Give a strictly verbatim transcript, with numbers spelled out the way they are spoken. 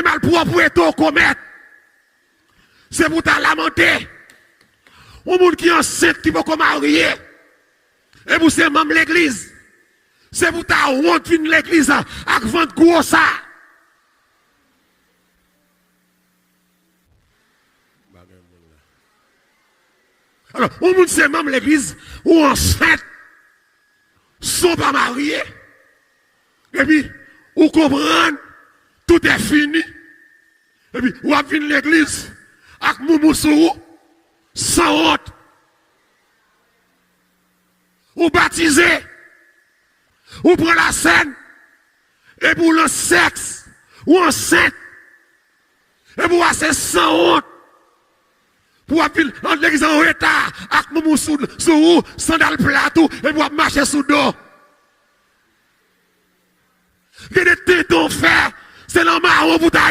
malpwòpte w komèt, se pou w ta lamante. Yon moun ki ansent, ki poko marye, epi w se manm legliz, se pou w ta wont vin legliz ak vant gwo sa. Alò, yon moun se manm legliz, ou ansent, san w pa marye, epi ou konprann, tout est fini, epi w ap vin legliz ak moumou sou ou, sanwont. Ou batize, ou pran lasèn, epi w lan sèks, ou ansent, epi w ase sanwont, pou w ap vin nan legliz an reta, ak moumou sou, sou ou, sandal plat ou, epi w ap mache sou do. Gen de tenten w fè, se nan mawon pou w ta